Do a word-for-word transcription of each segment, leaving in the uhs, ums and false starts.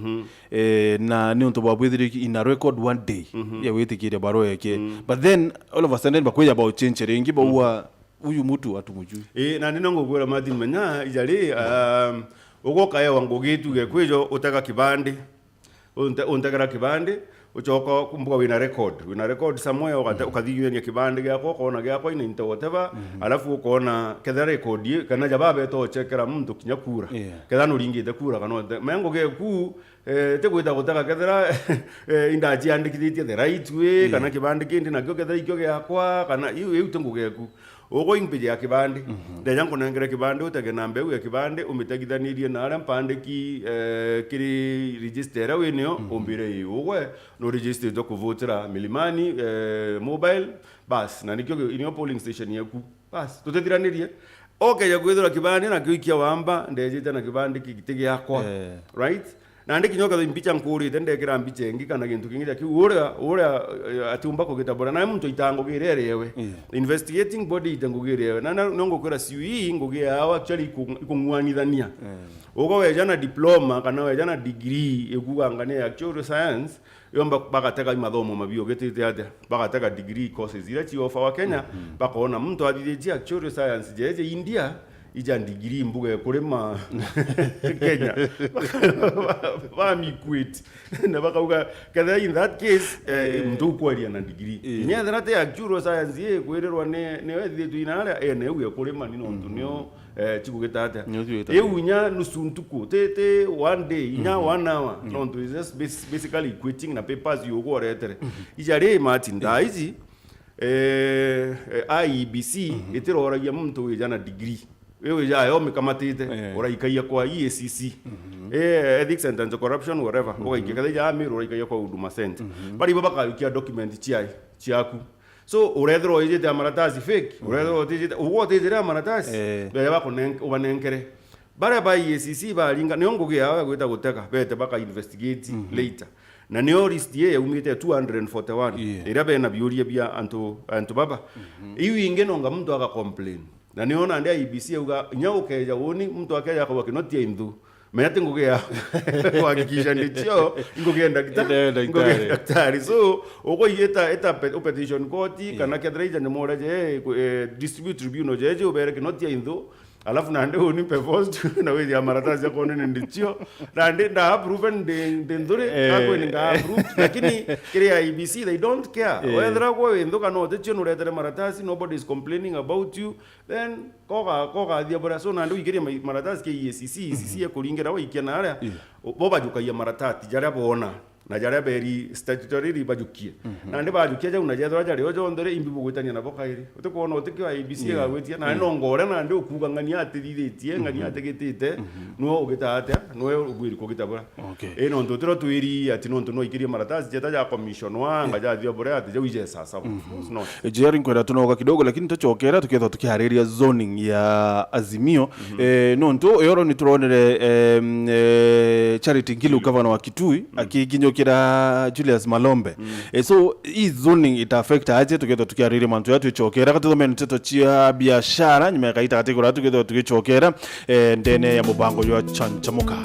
Mhm. Eh, na ni untu bwabwithirwe in a record one day, mhm, ya gwitikiria barua yake. Mm. But then, all of a sudden, bakwija bauchenche ringi, baua, "Huyu mtu hatumjui." Eh, na ni no ngukwira Martin, menya, ijari, um, ugoka ewa ngugi tuge kwijo utega kibandi. Unte-, untegera kibandi, ucoka kumbuka wina record. Wina record somewhere, ukate-, mm, ukathigithania kibandi giakwa, ukona giakwa ina into whatever, mhm, alafu ukona kethira record i, kana ja babeta uchekera muntu kinya kura. Yeah. Kethira nuringite kura, kana unte-, me ngugi eku, eh, ti gwita gutega kethira, eh, indaciandikithitie the right way, yeah, kana kibandi kindi nakio kethira ikio giakwa, kana iu, iu ti ngugi eku. Ugo impiji ya kibandi. Mhm. Ndeja nkunengere kibandi, utege namba iu ya kibandi, umitegithanirie na aria mpandiki, eh, kiri register iria winio, mhm, umbire ii ugwe, nu registered kuvutira Milimani, eh, mobile, bas, na nikio gi-, inio polling station yeku. Bas, tutithiranirie. Okeja kwithirwa kibandi nakio ikia wamba, ndejite na kibandi kigiti giakwa. Eh. Right? Nandi kinya ukethira mbicha nkurite, ndekira mbicha ingi kana gintu kingi ja kiu, uria, uria, eh, atiumba kugitabura. Nae muntu aita ngugi iria iri ewe. Yeah. Investigating body ite ngugi iria ewe. Na, na, no ngukwira C U E ngugi yao actually iku-, ikung'uanithania. Yeah. Ugo weja na diploma kana weja na degree ikuga anga ni actuarial science, yomba bagatega i mathomo mabiugitite atia? Bagatega degree courses iria ci offer wa Kenya, mhm, bakona muntu athithitie actuarial science jeje India, ija ndigiri mbuga ya kurima Kenya. Bamiquit. Na bakauga, kethira in that case, eh, eh, muntu ukwaria na ndigiri. Eh. Kinya ethira ti actual science ye kwirirwa ni, ni wethithitwe inaria, eh, na iu ya kurima ni nontu, mhm, nio, eh, chigugita atia. Nio chigugita atia. Iu inya nusu ntuku, ti, ti one day, inya, mhm, one hour. Mhm. Nontu is just bas-, basically equating na papers yugu oretere. Mhm. Ija ri Martin, thaa ici, eh, eh, I E B C, mhm, itiroragia muntu wija na degree. Wi wija ayo mikamatite, eh, uraikaia kwa E A C C. Mhm. Eh, Ethics and Anti-Corruption, whatever. Mhm. Ugaikia kethira ija Meru, uraikaia kwa Huduma Center. Mhm. Bari ibo bakajukia document ciai, ciaku. So, urethirwa wijite amaratasi fake, mhm, urethirwa utijite, ugwo utijire amaratasi, eh, beja bakunenk-, ubanenkere. Baria ba E A C C baringa, nio ngugi yao ya gwita gutega, bete baka investigate, mhm, later. Na nio list ye yaumite two hundred and forty-one, yeah, iria bena biuria bia antu, antu baba. Mhm. Iu ingi nonga muntu aga complain. Na nio nandi I E B C auga, inya ukeja uni, muntu akeja akauga kinotia inthu. Menya ti ngugi ya kuhakikisha ni cio, i ngugi ya ndagita-, ita ya i ngugi ya ndagitari. Ndagitari. So, ugo ita, ita pe-, u petition court, yeah, kana kethira ija ni moria je, ku-, eh, dispute tribunal jeje ubere kinotia inthu, alafu nandi uni mpe forced na withia maratasi akone ni ndicio, nandi nda approve ndi, ndi nthuri, eh, akwe ni nga approve, lakini kiri I E B C, they don't care. Eh. Wethira gwe wi nthu kana uticio nuretere maratasi, nobody is complaining about you, then koga, koga thia bora. So nandi wikirie mai-, maratasi ke E A C C, E A C C, mhm, ekuringira waikia na aria, yeah, bo bajukagia maratasi jaria bona. Na jaria beri statutorily bajukie. Mhm. Nandi bajukia jau na jethirwa jari o jonthe ri, imbi bugwitania nabo kairi. Utikwona utikio I E B C, yeah, igagwitia, na, mm, nonga uria nandi ukuuga ng'ania atithithitie, ng'ania, mhm, atigitite, mhm, nwe ugita atia, nwe ubwiri kugitabura. Okay. Ii, nontu utiro twiri ati nontu nwe ikirie maratasi jeta ja commission wa, anga, yeah, jathia buria ati jau ije sasawa. Mhm. Of course not. Jerry, nkwenda tunoga kidogo, lakini tuchokera tukethwa tukiariria zoning ya Azimio. Mhm. Eh, nontu yoro ni turonere, em, eh, Charity Ngilu, mm, gavana wa Kitui, mm, akikinyukira Julius Malombe. Mm. Eh, so, hii zoning ita affect aje? Tukethwa tukiariria mantu ya tuchokera, katuthome nteto cia biashara, nyuma ya kaita katigura tukethwa tugichokera, eh, ndene ya mubango jwa Chanchamuka.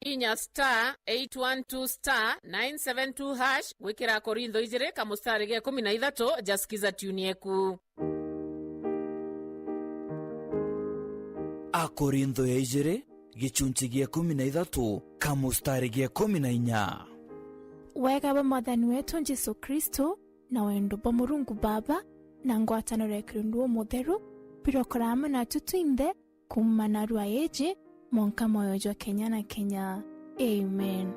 Inya star eight one two star nine seven two hash gwikira Korintho ijiri kamustari ga ikumi na ithatu, jaskiza tune yeku. Akorintho ya ijiri, gichunchi gia ikumi na ithatu, kamustari ga ikumi na inya. Wega bwa Mwathani wetu Jesu Kristo, na wendo bwa Murungu Baba, na ngwataniro ya Kirundu Umutheru, birokora amwe natu twinthe, kuuma narua iji, mwanka mwoyo jwa kenya na kenya. Amen.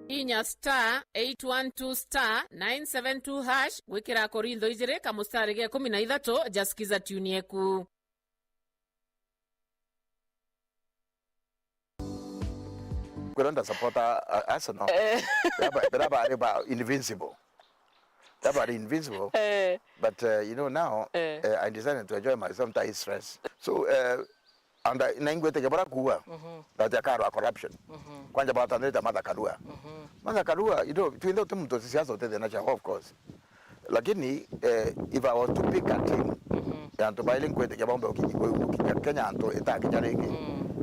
Inya star eight one two star nine seven two hash gwikira Korintho ijiri kamustari ga ikumi na ithatu, jaskiza tune yeku. Kwira nda supporter, uh, Arsenal. Eh. Bira ba, bira bari ba invincible. Bira bari invincible. Eh. But, uh, you know, now, eh, uh, I decided to enjoy myself, that is stress. So, uh, and I, na ingwete ke bara kuwa, mhm, that ya karo corruption. Mhm. Kwanja batanirite Martha Karua. Mhm. Martha Karua, you know, twinthe uti muntu siasa uti thina cha, of course. Lakini, eh, if I was to pick a team, ya antu baili nkwitikia baumbe gukinya, gukinya Kenya antu itakinya ringi,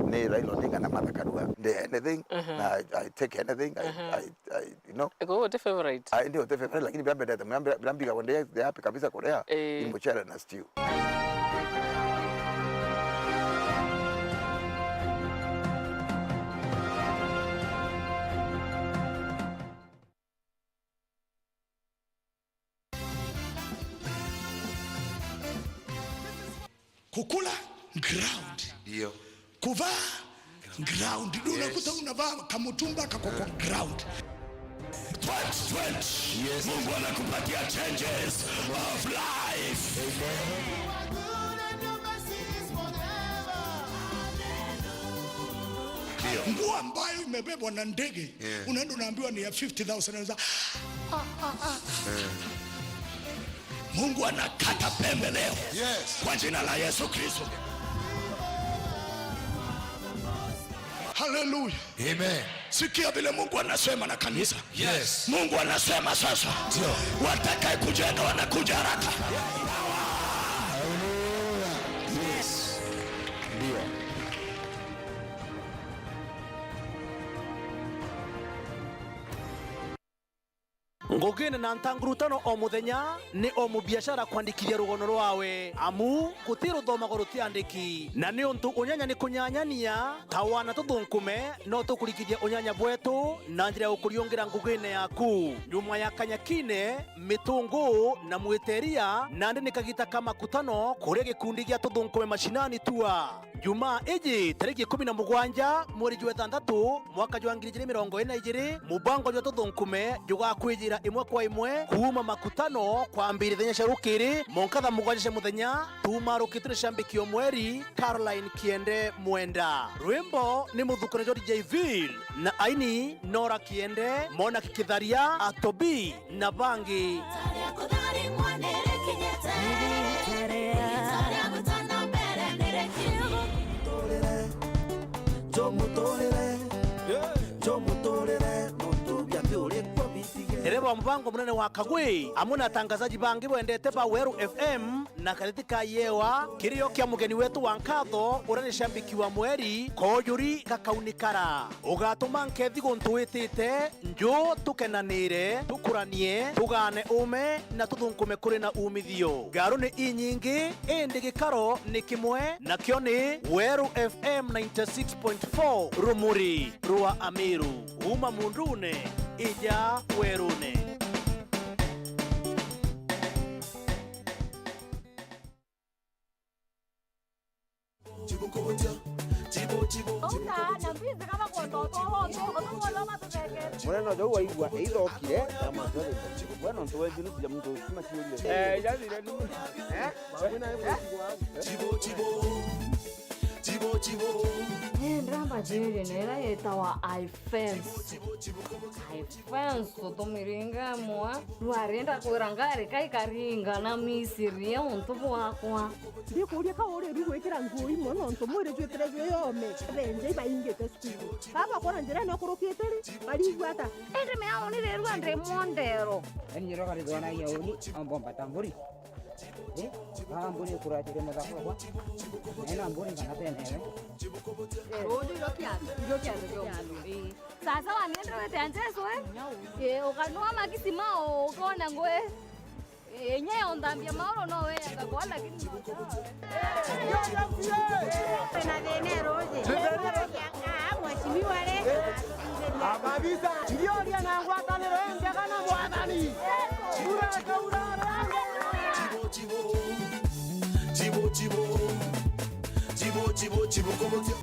ni Raila Odinga na Martha Karua. Ndi anything, na I, I take anything, I, I, I, you know. Iko uti favorite? I, ndio uti favorite, lakini bila mbendete, bila, bila mbiga wende ya happy kabisa kuria, ni muchere na stew. Kukula ground. Ndio. Kuvaa ground. Ndio unakuta unavaa kamutumba kako kwa ground. Twenty twenty. Yes. Mungu anakupatia changes of life. Amen. Ndio. Nguo ambayo imebebwa na ndege, unaenda unaambiwa ni ya fifty thousand, unaanza, "Ah, ah, ah." Mungu anakata pembe leo. Yes. Kwa jina la Yesu Kristo. Hallelujah. Amen. Sikia vile Mungu anasema na kanisa. Yes. Mungu anasema sasa, ndio, watakaye kujenga wanakuja haraka. Hallelujah. Yes. Ndio. Ngugine na ntangurutano o muthenya ni o mubiashara kwandikithia rugono rwawe, amu guti ruthomago rutiandiki. Na niuntu unyanya ni kunyanyania, tawa na tuthunkume, no tukurikithia unyanya bwetu na njira ya gukuriungira ngugine yaku. Nyuma ya kanyakine, mitungu na mwiteria, nandi ni kagita ka makutano kuria gikundi gia tuthunkume mashinani tua. Jumaa iji, tariki ikumi na mugwanja, mweri jwa ithanthatu, mwaka jwa ngiri ijiri mirongo iri na ijiri, mubango jwa tuthunkume jugakwijira imwe kwa imwe kuuma makutano kwambiriria ithenya cia rukiri, monka thaa mugwanja cia muthenya, tuuma rukitune cia mbiki o mweri, Caroline Kiende Mwenda. Rwimbo ni muthukune jwa D J Phil, na aini Nora Kiende, Monaki Kitharia, Atobi, na bangi. Dereva wa mubango munene wa Kagwi, amwe na atangazaji bangi bwendete ba Weru F M, na kariti ka yewa, kirio kia mugeni wetu wa nkatho, uria ni shambiki wa mweri, kojuri gakaunikara. Ugatuma nkethi guntu witite, nju tukenanire, tukuranie, tugaane uume, na tuthunkume kuri na umithio. Ngaru ni inyingi, indi gikaro ni kimwe, nakio ni Weru F M ninety six point four, rumuri rwa Amiru. Kuuma mundune, ija werune. Munene uju waigua ithokire na matwere. We nontu we Jerusalem ntu cima ciurie. Eh, irathire ni. Eh? Eh, ndamba ciurie na ira yetawa I fence. I fence, utumiringa mwa. Rwari ndakwira ngari kai karinga na Misiri ya untu bwakwa. Ndikuuria ka uri ru gwikira nguo imwe nontu mwiri jwitire jwi yome. Benje ibaingite cukuru. Baba kora njira ino kurukite ri, barigua ata? Indi miao ni rirua ndi mondero. Eni nyiro kari dwana ya uni, ambo mbata mburi. Eh? Baba mburi kurajire muthako kwa. Ena mburi kana tenere. Uri ro kiatu, ro kiatu, ro kiatu. Eh. Sasa waniendelete anjeso, eh? Eh, ukanua makisi mao, ukona ngwe. Eh, nye yo nthambia maoro no we anga kwa, lakini no sawa. Na thina ruji. Ah, mheshimiwa re. Ababisa, ndioria na ngwataniro injega na mwathani. Ureka uraranga. Chibo, chibo. Chibo, chibo. Chibo, chibo, chibo, kobotia.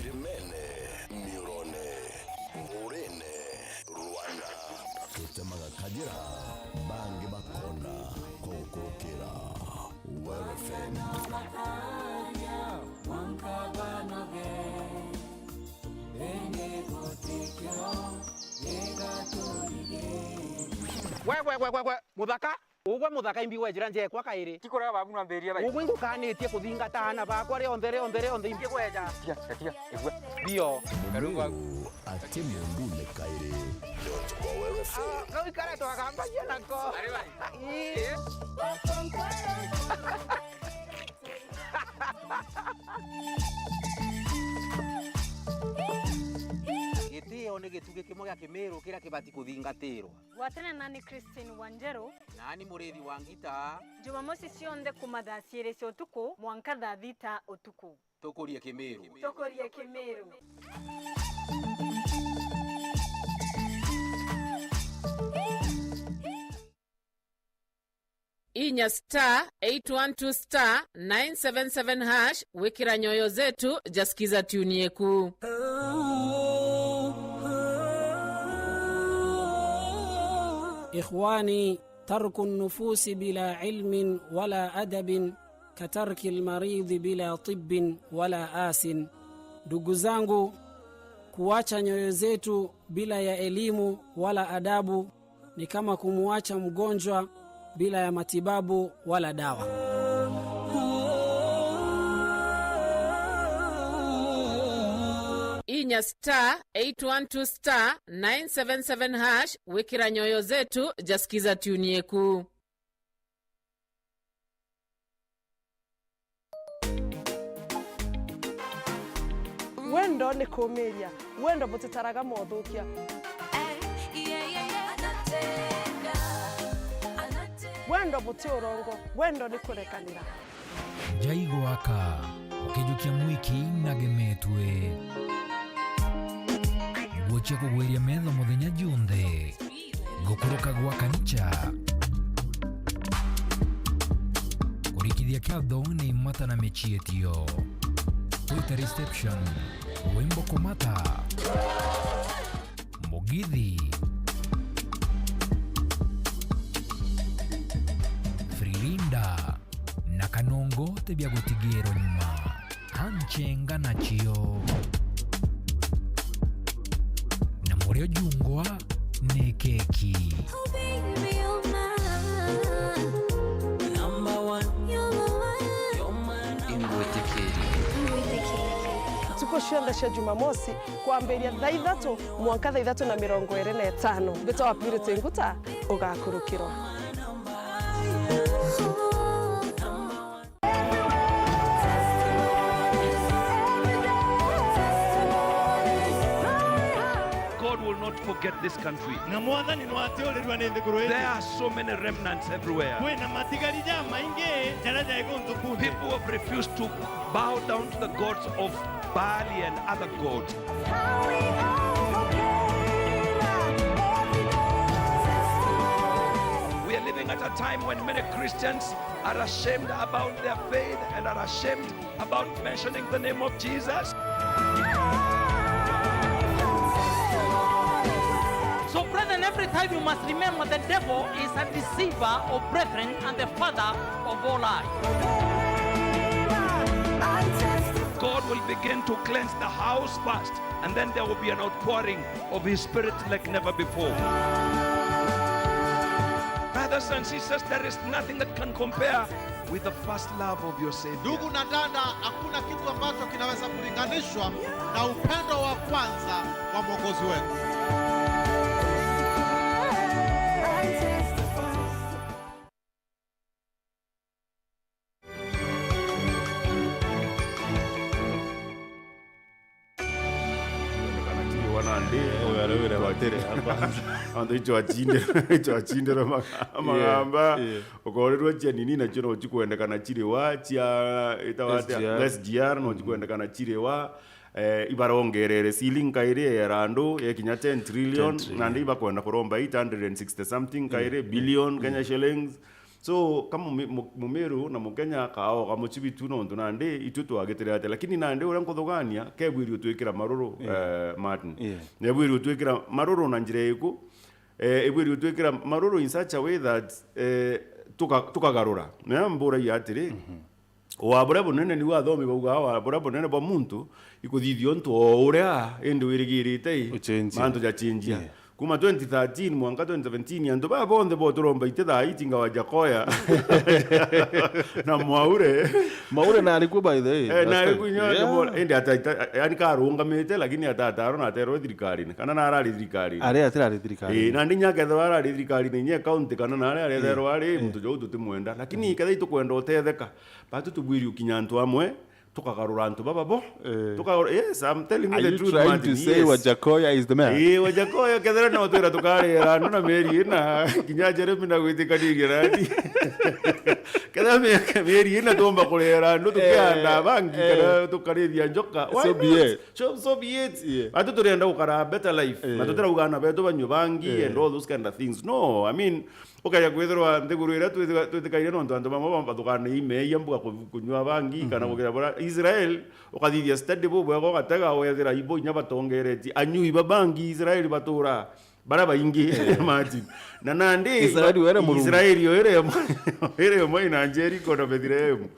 Irimene, miurone, murine, rwana. Tutemaga kajira, bangi bakona, kugukurukira. Weru F M. We, we, we, we, we. Muthaka, ugwe muthaka imbi wejira njekwa kairi. Ti kuria babu na mbiria bai. Ugwe ingukanitie kuthingata aana bakwa rionthe, rionthe, rionthe imbi gweja. Tiga, tiga, igua. Bio. Mumiru ati mundune kairi. Don't go L F A. Ah, kau ikara twakambagia nako. Ari bai. Ii. Gitio ni gitugi kimwe gia Kimiru kiria kibati kuthingatirwa. Gwatene nani Christine Wanjeru. Nani Murithi wa Ngita. Jumamosi cionthe kuma thaa ciiri cia utuku mwanka thaa thita utuku. Tukurie Kimiru. Tukurie Kimiru. Inya star eight one two star nine seven seven hash gwikira Nyoyo Zetu ja Skiza tune yeku. إخواني، ترك النفوس بلا علم ولا أدب كترك المريض بلا طب ولا آس. Ndugu zangu, kuacha nyoyo zetu bila ya elimu wala adabu ni kama kumuacha mgonjwa bila ya matibabu wala dawa. Inya star eight one two star nine seven seven hash gwikira Nyoyo Zetu ja Skiza tune yeku. Wendo ni kuumiria, wendo butitaraga mothukia. Wendo buti urongo, wendo ni kurekanira. Njai gwaka, ukijukia mwiki nagemetue. Nguo cia kugwiria metho muthenya junthe. Gukuruka gwa kancha. Kurikithia kiatho ni mata na michietio. Kwita reception, wimbo kumata. Mugithi. Frilinda. Na kanongo ti bia gutigirwa nyuma. Anchenga nacio. Na murio jungwa ni keki. Ingwitikirie. Ntuku cionthe cia Jumamosi, kwambiria thaa ithatu mwanka thaa ithatu na mirongo iri na itano, mbitwa wa Purity Nguta ugakurukirwa. God will not forget this country. Na Mwathani no atiurirua ni nthiguru ii. There are so many remnants everywhere. Kwina matigari jamaingi jaria jai guntu kunthe. People have refused to bow down to the gods of Baal and other gods. We are living at a time when many Christians are ashamed about their faith and are ashamed about mentioning the name of Jesus. So, brethren, every time you must remember the devil is a deceiver of brethren and the father of all lies. God will begin to cleanse the house first, and then there will be an outpouring of His Spirit like never before. Brothers and sisters, there is nothing that can compare with the first love of your Savior. Ndugu na dada, hakuna kitu ambacho kinaweza kulinganishwa na upendo wa kwanza wa Mwokozi wetu. Kana kiriwa nandi, ugarugire batiri ya kwanza. Antu icho achinde, icho achinde na maga-, magamba. Yeah. Ukorirwa cia nini nacio no cikwendekana ciriwa cia, itawa atia? S G R. S G R no cikwendekana ciriwa. Eh, ibarongerere ceiling kairi ya randu ya kinya ten trillion, ten trillion. Nandi ibakwenda kuromba eight hundred and sixty something kairi billion Kenya shillings. So, ka Mumi-, Mu-, Mumiru na Mukenya kaoga mucibi tu nontu nandi itwe twagitire atia. Lakini nandi uria nkuthugania, kebwiri utwikira maruru, yeah, eh, Martin. Yeah. Nebwiri utwikira maruru na njira iriku? Eh, ibwiri utwikira maruru in such a way that, eh, tuka-, tukagarura. Na mburagia atiri, mhm, wa buria bunene niu athomi baugaa, wa buria bunene bwa muntu ikuthithia untu o uria indi wirigirite i, ucenjia, mantu jacenjia. Yeah. Kuma twenty thirteen mwanka twenty seventeen, antu baa bonthe bo turomba ite thaa ii tinga Wajakoya na Mwaure. Mwaure na ariku, by the way, Eh, na ariku nyo, indi ata, ata, yani karungamite, lakini atataro na aterwe thirikarine, kana narari thirikarine. Ari atirari thirikarine. Eh, na ndinya kethwa arari thirikarine, inye county kana nari aretherwa ari muntu jou tutimwenda. Lakini kethwa itukwenda utetheka, batu tubwiri ukinya antu amwe, tukagarura antu baba bo. Eh. Tukagarura, yes, I'm telling you the truth, Martin. Are you trying to say Wajakoya is the man? Eh, Wajakoya, kethira no twira tukarira andu na mieri ina, kinya Jeremy na gwitikaniria nani. Kethira mie-, mieri ina tuomba kurira andu tukianda bangi, kana tukarithia njoka. Why not? So be it. So, so be it. Yeah. Batu turenda gukara a better life. Na tutirauga ana betu banywe bangi and all those kind of things. No, I mean, ukaja kwithirwa nthiguru iria twithika-, twitikaire nontu antu bamwe bambathukana imeeyia mbuga ku-, kunyua bangi, kana kugira bura Israel, ukathithia study bubwega, ugatega wethira ibo inya batongeretie anyui ba bangi Israel batura bara baingi. Imagine. Na nandi Israel were Murungu. Israel yo ire imwe, ire imwe ina Jericho na Bethlehem.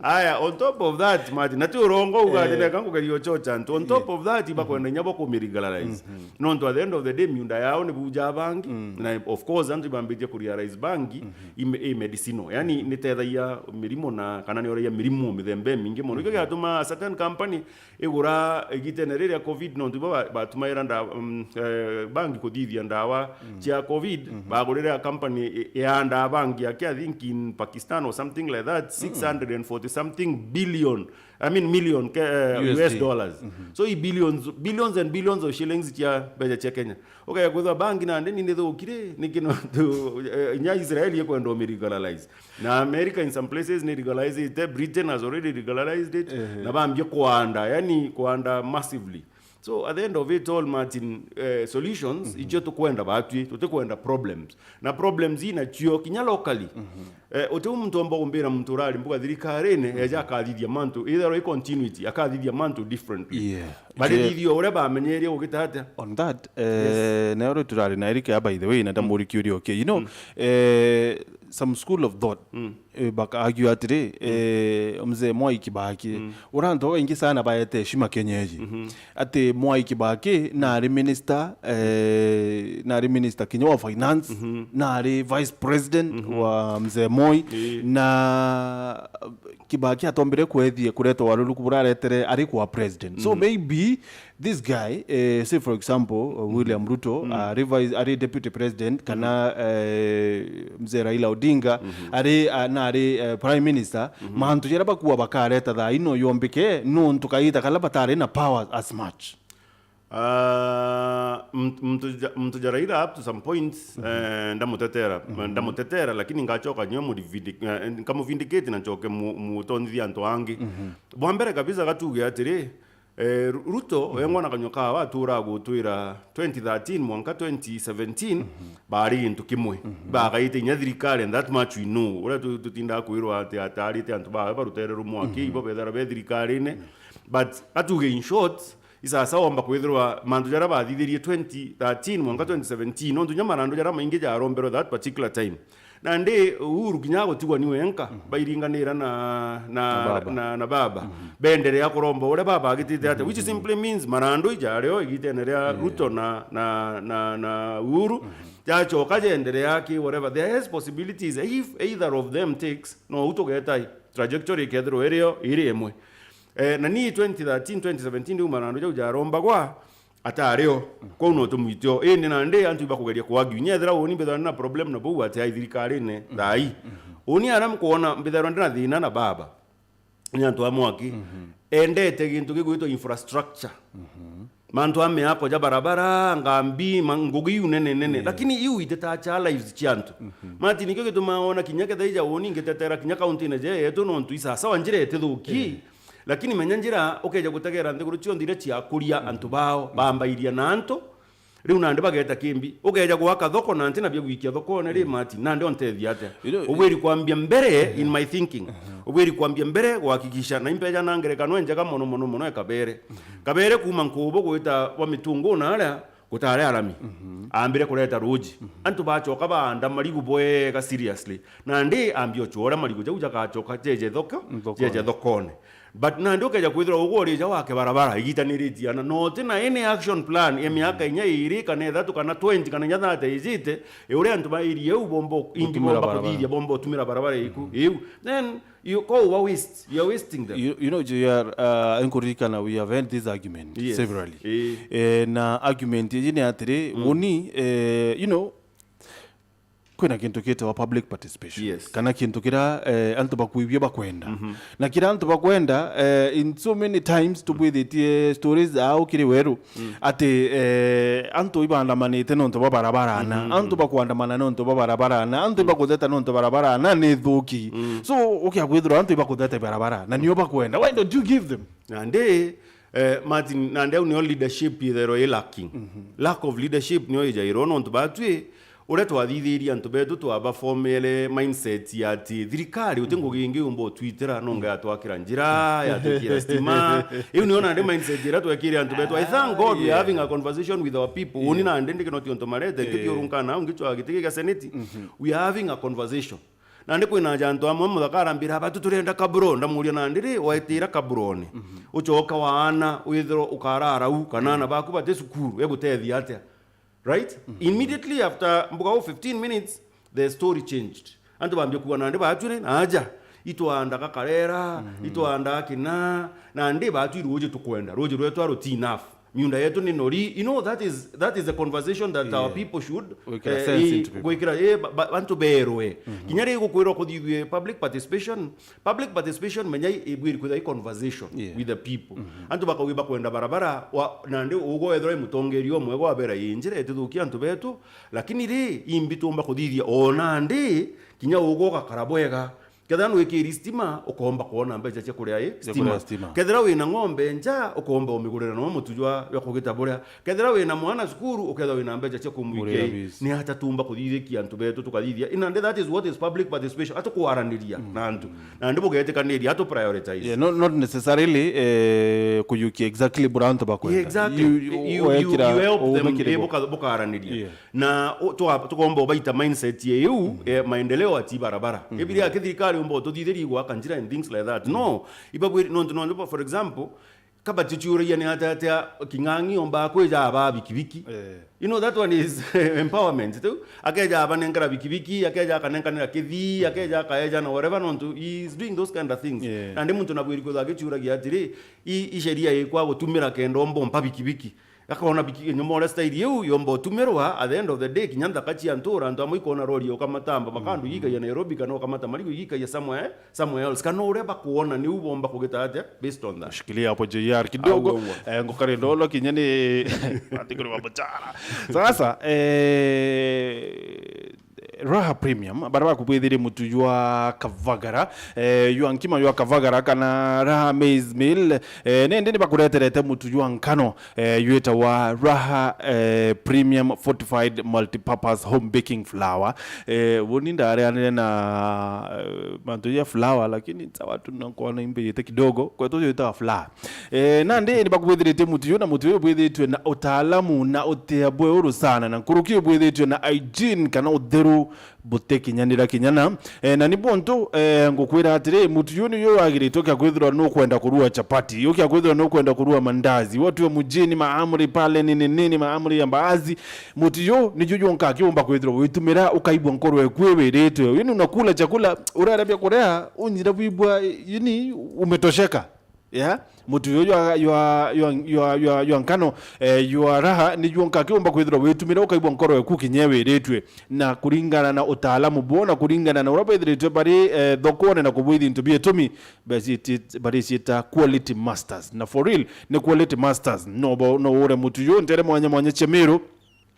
Aya, on top of that, Martin, na ti urongo uga ati neka nkugeria uchocha antu. On top of that, ibakwenda inya bo kumilegalize. Nontu at the end of the day, miunda yao ni buja bangi. Na of course, antu ibambitie kurealize bangi i me-, i medicinal. Yani, ni tethagia mirimo na, kana ni oragia mirimo mithemba imingi mono. Ikio giatuma certain company igura igitene riria covid, nontu ibo ba-, batumaira nda-, mm, eh, bangi kuthithia ndawa cia covid, bagurire a company i-, iandaa bangi yake, I think in Pakistan or something like that, six hundred and forty something billion, I mean million ke-, eh, U S D. U S dollars. So i billions, billions and billions of shillings cia mbeca cia Kenya. Ukaya kwithwa bangi nandi ni nithukire, niki nontu, eh, inya Israel ikwenda umilegalize. Na America in some places ni legalized it, Britain has already legalized it, na bambia kuanda, yani kuanda massively. So at the end of it all, Martin, eh, solutions icio tukwenda batwi, tutikwenda problems. Na problems ii nacio kinya locally. Eh, uti muntu omba kumbira muntu urari mbuga thirikarine, eja akathithia mantu, either i continuity, akathithia mantu differently. Yeah. Barithithio uria bamenyerie ugita atia? On that, eh, nero turari na Eric, by the way, na ndamuri kiuria, okay, you know, eh, some school of thought, eh, baka argue atiri, eh, mzee Mwai Kibaki, uria antu babaingi sana baete heshima Kenya iji. Ati Mwai Kibaki nari minister, eh, nari minister kinya wa finance, nari vice president wa mzee Moi, na Kibaki atombire kwethia kureta waruruku buraretere ari kwa president. So maybe this guy, eh, say for example, uh, William Ruto, uh, ari vice, ari deputy president, kana, eh, mzee Raila Odinga, ari, uh, na ari, eh, prime minister, mantu jaria bakua bakareta thaa ino yombike, nontu kaita kala batari na power as much. Ah, mt-, mtu ja-, mtu ja Raila up to some points, eh, ndamutetera, ndamutetera, lakini ngachoka nyo mudivindi-, eh, nkamuvindicate na nchoke mu-, mutonyithia antu angi. Bwa mbere kabisa gatuge atiri, eh, Ru-, Ruto, wengwa na kanywa kawa atura gutwira twenty thirteen mwanka twenty seventeen, bari gintu kimwe. Bagaite inya thirikari, and that much we know. Uria tu-, tutindaga kwirwa ati atarite antu bawe barutere rumwe aki, ibo bethera be thirikarine. But gatuge in short, isasa omba kwithirwa mantu jaria bathithirie twenty thirteen mwanka twenty seventeen, nontu nya marandu jaria maingi jaromberwe that particular time. Nandi Uhuru kinya agutigwa ni wenka, bairinganira na, na, na baba, na, na baba. Benderea kuromba uria baba agitite atia, which simply means marandu ijario igitene ria Ruto na, na, na, na Uhuru, jachoka jenderea ki whatever. There is possibilities if either of them takes, no utugeta trajectory ikethirwa irio iri imwe. Eh, na ni twenty thirteen, twenty seventeen riu marandu jau jarombagwa, atari o. Kwou no tumwite o. Indi nandi antu ibakugeria kuargue. Nyethira uni mbithirwa ndi na problem na bau ati ai thirikarine thaa ii. Uni aria mkwona mbithirwa ndi na thina na baba. Ni antu a mwaki. Endete gintu gigwitwa infrastructure. Mantu a miako ja barabara, ngambi, ma-, ngugi iu nene nene. Lakini iu ititacha lives cia antu. Mati nikio gitumaa wona kinya kethaija uni ngitetera kinya kaunti-ine je yetu nontu isasawa njira itithuki. Lakini menya njira ukeja gutegera nthiguru cionthe iria ciakuria antu bao, bambairia na antu, riu nandi bageta kimbi. Ukeja gwaka thoko na nti na bia gwikia thokone ri, Mati, nandi ontethia atia? You know, ubwiri kwambia mbere, in my thinking, ubwiri kwambia mbere gwakikisha na impeja na ngerekano enjega mono, mono, mono e Kabere. Kabere kuma Nkubu gwita wa Mitungu na aria, gutari arami. Ambire kureta ruji. Antu bachoka baanda marigu bwega seriously. Nandi ambia uchwa uria marigu jau jagachoka jeje thoko, jeje thokone. But nandi ukeja kwithirwa ugwe urija wake barabara igitaniritie ana, no uti na any action plan ya miaka inya iri kana ithatu kana twenty kana inya thirty ijite, e uria antu ba area iu bomba, ingi bomba barabara, kuthithia, bomba utumira barabara iku iu, then you, ko wa waste, you are wasting them. You, you know, J R, uh, nkuririkana we have had this argument, yes, severally. Eh. Eh, na argument iji ni atiri, mm, uni, eh, you know, kwina kintu gitawa public participation. Yes. Kana kintu kira, eh, antu bakwibua bakwenda. Mhm. Na kira antu bakwenda, eh, in so many times tubwithitie stories au kiri weru, mm, ati, eh, antu ibandamanite nontu bwa barabara na, mhm, antu bakwandamana nontu bwa barabara na, antu, mm, ibakutheta nontu barabara na ni thuki. Mm. So, ukia kwithirwa antu ibakutheta barabara na nio bakwenda. Why don't you give them? Nandi, eh, Martin, nandi au nio leadership itherwa i lacking. Mhm. Lack of leadership nio ijairwo nontu batwi uria twathithirie antu betu twabafomere mindset ya ati thirikari uti ngugi ingi yumba utwitira, nonga yatwakira njira, yatwikira stima. Iu nio nandi mindset iria twekire antu betu. I thank God we are having a conversation with our people. Uni nandi ndikinotia untu marete, eh, nkithiurunka nao ngicwa giti gia seneti. Mhm. We are having a conversation. Nandi kwina aja antu amwe muthaka arambira, "Batu turenda kaburo." Ndamuria, "Nandi ri, waitira kaburone, mhm, ucoka waana withirwa ukarara u, kana aana baku bati cukuru, egutethia atia?" Right? Mhm. Immediately after mbuga u fifteen minutes, the story changed. Antu bambia kuuga, "Nandi batwire na aja, itwandaga karera, mhm, itwandaga kina, nandi batwi ruuji tukwenda, ruuji rwetu aruti enough." Miunda yetu ni nori. You know, that is, that is the conversation that our, yeah, people should, gwikira, eh, sense into people, gwikira, eh, ba-, ba-, bantu berwe. Mhm. Kinya ri gukwirwa kuthithue public participation, public participation menya i-, ibwiri kwithirwa i conversation, yeah, with the people. Mhm. Antu bakauga bakwenda barabara, wa, nandi ugwe wethirwa i mutongeria umwe gwabera i njira itithukia antu betu, lakini ri, imbi tumba kuthithia o nandi, kinya ugwe ugakara bwega. Kethira nwikiri stima, ukomba kwona mbeca cia kuria i, cia stima, kuria stima. Kethira wina ng'ombe nja, ukomba umigurira no mutu jwa, jwa kugita buria. Kethira wina mwana cukuru, ukethira wina mbeca cia kumwikia i. Ni ata tumba kuthithikia antu betu tukathithia? And that is what is public participation. Atukwaraniria, mm, na antu. Na ndi bugetikaniria, atu prioritize. Yeah, not, not necessarily, eh, kuyukia exactly buria antu bakwenda. Yeah, exactly. You, you, you, you, wekira, you help them, umekire eh, bo. Buka-, bukaraniria. Yeah. Na u-, twa-, tukomba ubaita mindset ya iu, mhm, eh, maendeleo ati barabara. Mhm. Ibiri ya kithirikari umba ututhithirie gwaka njira and things like that. No, ibabwiri nontu, nontu, for example, kaba tuchiuragia ni atia, atia King'ang'i omba kwija aba bikibiki. Eh. You know, that one is empowerment tu. Akeja abanenkera bikibiki, akeja akanenkanira kithii, akeja akaeja na whatever, nontu he is doing those kind of things. Yeah. Nandi muntu nabwiri kwithwa agichiuragia atiri, i, i sheria ikwa gutumira kenda omba ompa bikibiki. Akona biki-, nyomore style iu yomba utumirwa, at the end of the day, kinya nthaka cia ntura, antu amwe ikona rori ukamatamba, makandu, mm, igikagia Nairobi, kana ukamata marigu igikagia somewhere, somewhere else. Kana uria bakwona niu bomba kugita atia, based on that. Shikilia hapo J R kidogo. Au, au. Eh, ngukare ndolo kinya ni atikuri wa buchara. Sasa, eh, Raha Premium, baria bakubwithirie mutu jwa Kavagara, eh, jwa nkima jwa Kavagara kana Raha Maize Meal, eh, nindi ni bakureterete mutu jwa nkano, eh, jwitawa Raha, eh, Premium Fortified Multipurpose Home Baking Flour. Eh, buni ndareanire na, eh, mantu ja flour, lakini sawa tu na kwona imbijite kidogo, kwetu jwitawa flour. Eh, nandi ni bakubwithiritie mutu ju, na mutu ju ubwithitwe na utaalamu na utia bweuru sana, na nkuruki ubwithitwe na hygiene kana utheru butikinyanira kinyana. Eh, na ni buntu, eh, ngukwira atiri, mutu ju ni ju wagiritwe kia kwithirwa nukwenda kurua chapati, ju kia kwithirwa nukwenda kurua mandazi, watu wa mujini, maamuri pale nini nini, maamuri ya mbaazi, mutu ju ni ju jonka kiumba kwithirwa witumira ukaigua nkoro eku iwiritwe. Yaani unakula chakula, urarabia kuria, unyira wibua, yaani umetosheka. Yeah? Mutu uyu jwa, jwa, jwa, jwa, jwa, jwa nkano, eh, jwa Raha, ni jwonka kiumba kwithirwa witumire ukaigua nkoro eku kinya wiritwe. Na kuringana na utaalamu bwo, na kuringana na uria bwithiritwe bari, eh, thokone na kubwithia into bietumi, bari ciita quality masters. Na for real, ni quality masters. No bo, no ure mutu uyu ntere mwanya mwanya cia Meru.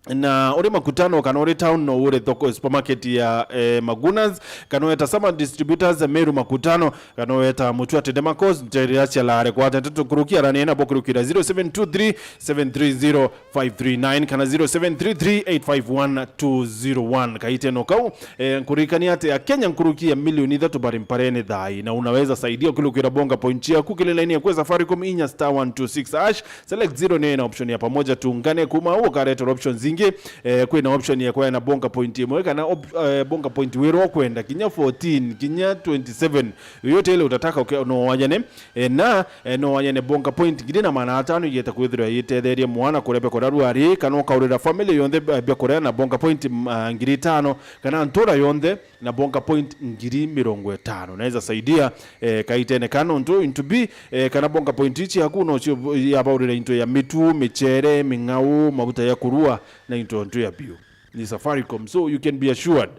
Na uri Makutano kana uri town, no ure thoko, supermarket ya, eh, Magunas, kana weta Summer Distributors, Meru Makutano, kana weta Mutuate Demarcos, ntere cia Lare. Kwa tatu kurukia rani na bokurukira zero seven two three seven three zero five three nine kana zero seven three three eight five one two zero one. Kaite no kau, eh, nkurikania ati Akenya nkurukia milioni ithatu bari mparene thai, na unaweza saidia kulukira bonga point yaku kile line ya kwa Safaricom inya star one two six hash. Select zero nine option ya pamoja tuungane, kuma ukareta options Ingi, eh, kwina option ya kwaya na bonga point imwe kana op-, eh, bonga point wira ukwenda, kinya fourteen, kinya twenty-seven. Yoyote ile utataka uke-, no wanyane, eh, na, eh, no wanyane bonga point ngiri na magana atano igeta kwithirwa itetherie mwana kuria biakuria rwari, kana ukaurira family yonthe, eh, biakuria na bonga point, mm, ah, ngiri itano, kana ntura yonthe na bonga point ngiri mirongo itano. Naweza saidia, eh, kaitene ka nontu into be, eh, kana bonga point ici yaku no cio yabaurira into ya mitu, michere, ming'au, maguta ya kurua na into ntu ya biu. Ni Safaricom, so you can be assured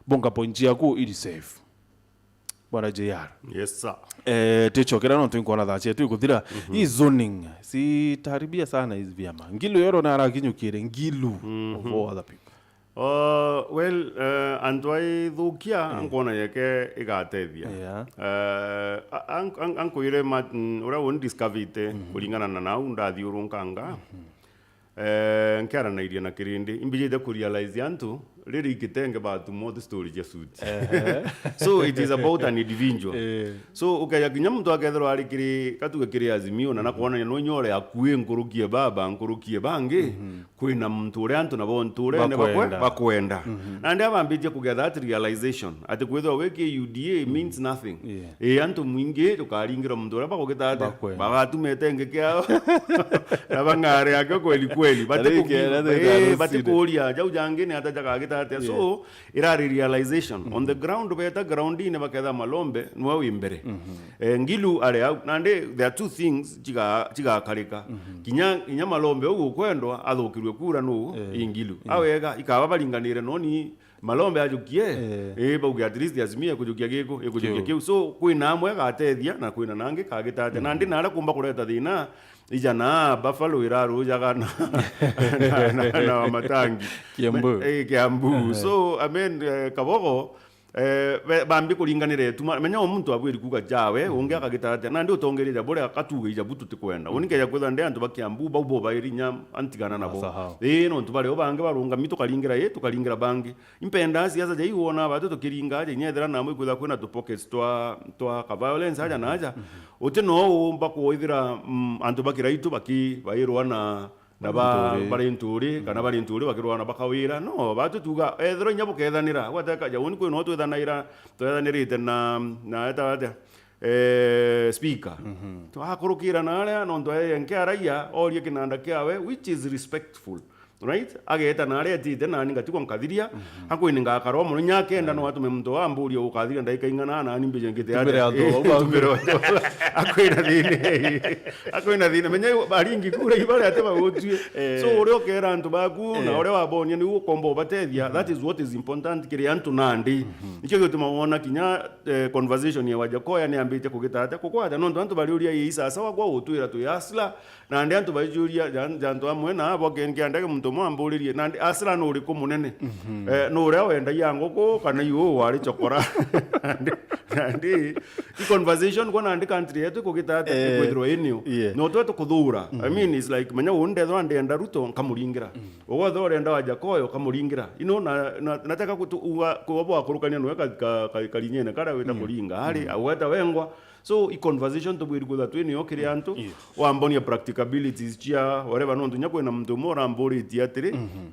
bonga point yaku iri safe. Bwana J R. Yes, sir. Eh, tucokera nontu inkona thaa cietu ikuthira. Mhm. Hii zoning, si taribia sana hizi vyama. Ngilu yoro na arakinyukire, Ngilu of all other people. Uh, well, eh, antu aithukia, mm, nkona yeke igatethia. Yeah. Eh, a-, an-, an-, ankwire ma-, mm, uria undiscovite, mhm, kuringana na nau ndathiurunkanga. Mhm. Eh, nkiaranairie na kirindi, imbijite kurealize antu, riri ikitenge batu mote story cia suit. Ehe. So, it is about an individual. Eh. So, ukeja kinya muntu akethirwa ari kiri, katuge kiri Azimio, na nakwonania no inya uria akui nkurukie baba, nkurukie bangi, mhm, kwina muntu uria antu nabo nturene bakwe-, bakwenda. Bakwenda. Mhm. Nandi abambitie kugia that realization, ati kwithirwa wi ki U D A means nothing. Yeah. Ii, antu mwingi tukaringira muntu uria bagugita atia? Bakwenda. Bagatumete ngi kiao. Na bang'are akio kweli kweli. Bati kugi-, ii, bati kuria, jau jangi ni ata jakagita atia? Yeah. So, irari realization. On the ground, beta groundine baketha Malombe, nwe wi mbere. Mhm. Eh, Ngilu ari au. Nandi, there are two things chiga-, chigakarika. Mhm. Kinya, kinya Malombe uu ukwendwa, athukirwe kura nu, eh, i Ngilu. Eh. Awega, ikaba baringanire noni, Malombe ajukie, eh, bauge at least Azimio ikujukia giku, ikujukia kiu. Kiu. So, kwina amwe agatethia, na kwina nangi kagita atia. Mhm. Nandi naria kumba kureta thina, ija na Buffalo irarujaga na, na, na, na Wamatangi. Kiambu. Eh, Kiambu. Ehe. So, I mean, eh, Kabogo, eh, be-, bambi kuringanira ituma. Menya o muntu abwiri kuga jawe, mhm, ungi akagita atia. Nandi utongeria ja buria atuge ija bu tutikwenda. Uni keja kwithwa ndi antu ba Kiambu, bau bo bairi nya antigana nabo. Asa hao. Ii, nontu bari o bangi barungami, tukaringira ii, tukaringira bangi. Impenda siasa ja iu wona batu tukiringa aja, inya ethira namwe ikwithwa kwina tu pockets twa, twa ka violence aja na aja. Mhm. Uti no umba kwithira, mm, antu ba Kiraitu baki-, bairwa na, na ba-, bari nturi, kana bari nturi bakirwa na bakawira. No, batu tuga, ethirwa inya bukethanira, gwateka ja uni kwina twithanaira, twethanirite na, na eta atia, eh, speaker. Mhm. Twakurukira na aria, nontu aye nke araia, orie kinanda kiawe, which is respectful. Right? Ageta na aria etite, nani ngatigwa nkathiria, mhm, akwini ngakara o muno, inya akenda no atume muntu amburia ukathiria ndagika ing'ana, nani mbije ngite atia? Tumire antu bau bangi. Tumire antu. Akwina thina. Akwina thina. Menya aringi kura ibare ate bagutue. Eh. So, uria ukera antu baku, na, eh, uria wabonia niu ukomba ubatethia, mhm, that is what is important kiri antu nandi. Mhm. Nikio gituma wona kinya, eh, conversation ya Wajakoya ni ambite kugita atia, kukwata, nontu antu bariuria ii sasa wakwa utwira twi hustler, nandi antu baijuria, jan-, jantu amwe na abo kenkia ndege muntu umwe amburirie, nandi hustler nu uriku munene? Mhm. Eh, nu uria wendagia nguku kana iu wari chokora? Nandi, nandi, i conversation kwa nandi country yetu ikugita atia, eh, ikwithirwa inio? Yeah. No twe tukuthura. I, mhm, mean, it's like, menya uu ndethwa ndienda Ruto, nkamuringira. Mhm. Ugothe urenda Wajakoya, ukamuringira. Ino na, na, nataka kutu-, uga, kuba bwakurukania nwe ka, ka, ka, karinyene karia wita, mm, kuringa. Ari, mm, agweta wengwa. So, i conversation tubwiri kwithwa twinio kiri antu. Yes. Wambonia practicabilities cia whatever, nontu nya kwina muntu umwe uramburitie atiri, mhm,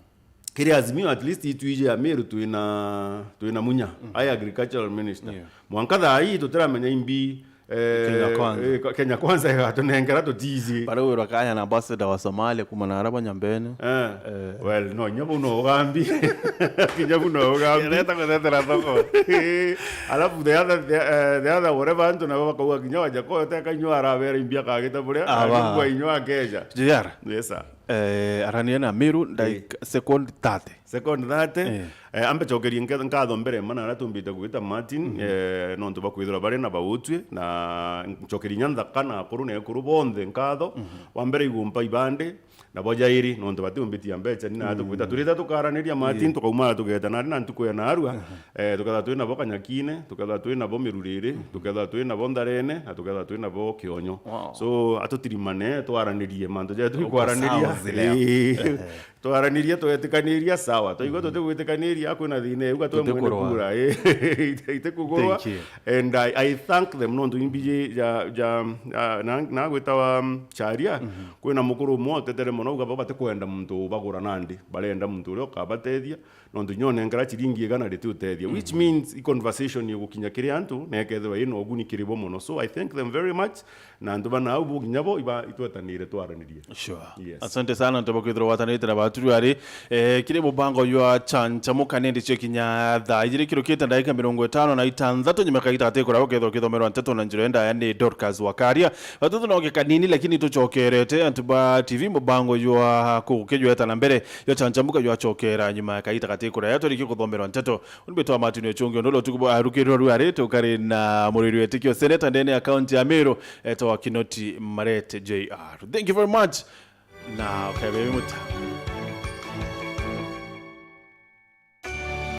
kiri Azimio at least itwiji ya Meru twina, twina Munya, mhm, aye agricultural minister. Yeah. Mwanka thaa ii tutiramenya imbi, eh, Kenya Kwanza, eh, Kenya Kwanza igatunengera tutiji. Baria wirwa kanya na ambassador wa Somalia kuma na araba Nyambene. Eh. Eh. Well, no, inya bau no ugambi. Kinya bau no ugambi. Reta kuthetera thoko. Alafu the other, the, eh, the other whatever antu nabo bakauga kinya Wajakoya teka inyua arabera imbi akagita buria, aba, akagwa inyua akeja. J R. Yes, sir. Eh, arania na Meru, eh, like, second thirty. Second thirty. Eh. Eh, ambe chokerie nke-, nkatho mbere, mana aria tumbite gwita Martin, mhm, eh, nontu bakwithirwa bari na bautue, na nchokerie inya nthaka na akuru na ekuru bonthe nkatho. Mhm. Wa mbere igumpa ibande, nabo jairi, nontu batiumbitia mbecha, ni na tukwita, mm, turita tukaraniria Martin, yeah, tukaumara tugeta nari na ntuku ya narua, aha, eh, tukethwa twi nabo Kanyakine, tukethwa twi nabo Miruriri, mhm, tukethwa twi nabo Ntharene, na tukethwa twi nabo Kionyo. Wow. So, atutirimane, twaranirie mantu jetu. Uko sawa zile. Eh, twaranirie, twetikaniria, sawa. Awa, twaigua tutigwitikaniria, kwina thina iu, gatwe mwene kura, eh, ite-, itikugurwa. Thank you. And I, I thank them nontu imbiji ja, ja, ah, na, na gwitawa, um, Charia, kwina mukuru umwe utetere mono, uga bo batikwenda muntu ubagura nandi, barenda muntu uria ukabatethia, nontu inya onenkera chiringi igana riti utethia, which means i conversation igukinya kiri antu, na ikethirwa ina uguni kiri bo mono. So I thank them very much, na antu bana au bo kinya bo iba itwetanire twaranirie. Sure. Yes. Asante sana, ntoba kwithirwa watanite na baturu ari, eh, kiri mubango jwa Chanchamuka nindi cio kinya thaa ijiri kirukite ndagika mirongo itano na itanthatu nyuma kaita ati kurabo kethirwa kithomerwa nteto na njira enda yani Dorcas Wakaria. Batutu no kanini, lakini tucokerete antu ba T V mubango jwa kugukijweta na mbere jwa Chanchamuka jwacokera nyuma ya kaita gati kuraya twarikie kuthomerwa nteto. Unbitwa Martin Ochungi, undu utuku arukirwa ruari tukari na muriri wetikio seneta ndene ya kaunti ya Meru, etwa Kinoti Marete J R. Thank you very much. Na ukebe muta.